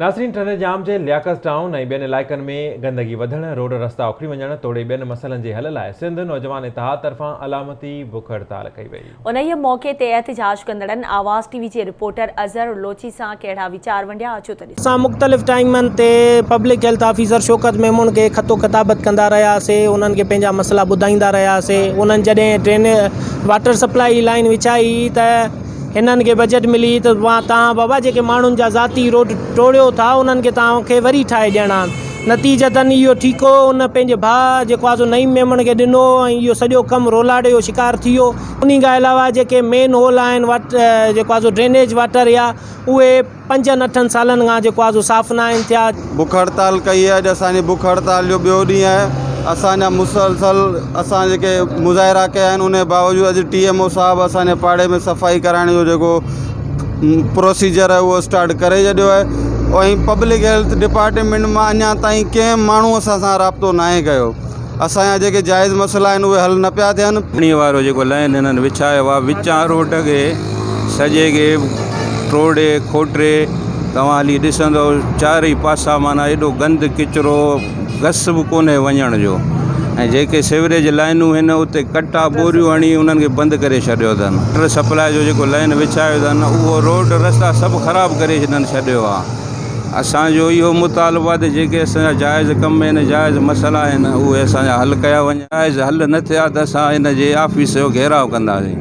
ناظرين ٽنڊي ڄام جي لياقت ٽائون ۽ ٻين علائقن ۾ گندگي وڌڻ، روڊ رستا اکڙي وڃڻ توڙي ٻين مسئلن جي حل لاء سنڌ نوجوان اتحاد طرفان علامتي بک هڙتال ڪئي وئي. انهيء موقعي تي احتجاج ڪندڙن آواز ٽي وي جي رپورٽر اظهر لوچي سان ڪهڙا ويچار ونڊيا اچو ته ڏسون. اسان مختلف ٽائيمن تي public health officer Shaukat Memon کي خط و ڪتابت ڪندا رهياسي انهن کي پنهنجا مسئلا ٻڌائيندا رهياسي انهن جڏهن ڊرين واٽر سپلائي جي لائين وڇائي ته هنن کي بجيٽ ملي ته توهان بابا جيڪي ماڻهن جا ذاتي روڊ ٽوڙيو ٿا انهن کي توهان کي وري ٺاهي ڏيڻا آهن نتيجتن اهو ٺيڪو ان پنهنجي ڀاء جيڪو آهي سو نعيم ميمڻ کي ڏنو ۽ اهو سڄو ڪم رولاڙي جو شڪار ٿي ويو انهي کان علاوه جيڪي مين هول آهن واٽ جيڪو آهي سو ڊرينيج واٽر يا اهي پنجن اٺن سالن کان جيڪو آهي سو صاف ناهن ٿيا. بک هڙتال ڪئي آهي اڄ اسان جي بک هڙتال جو ٻيو ڏينهن آهي اسان جا مسلسل اسان جيڪي مظاهرا ڪيا آهن ان جي باوجود اڄ ٽي ايم او صاحب اسان جي پاڙي ۾ صفائي ڪرائڻ جو جيڪو پروسيجر آهي اهو اسٽارٽ ڪري ڇڏيو آهي ۽ پبلڪ هيلٿ ڊپارٽمينٽ مان اڃا تائين ڪنهن ماڻهو اسان سان رابطو ناهي ڪيو اسان جا جيڪي جائز مسئلا آهن اهي حل نه پيا ٿين. پاڻي وارو جيڪو لائين هنن وڇايو آهي وچان روڊ کي سڄي کي ٽوڙي کوٽي توهان هلي ڏسندو چارئي پاسا معنيٰ ايڏو گند ڪچرو گس به ڪونهي وڃڻ جو ۽ جيڪي سيوريج لائنون هن اتي ڪٽا ٻوريون هڻي انهن کي بند ڪري ڇڏيو اٿن واٽر سپلاء جو جيڪو لائين وڇايو اٿن اهو روڊ رستا سڀ خراب ڪري هنن ڇڏيو آهي اسان جو اهو مطالبو آهي ته جيڪي اسان جا جائز ڪم آهن جائز مسئلا آهن اهي اسان جا حل ڪيا وڃن جائز حل نه ٿيا ته اسان ان جي آفيس جو گهيراء ڪنداسين.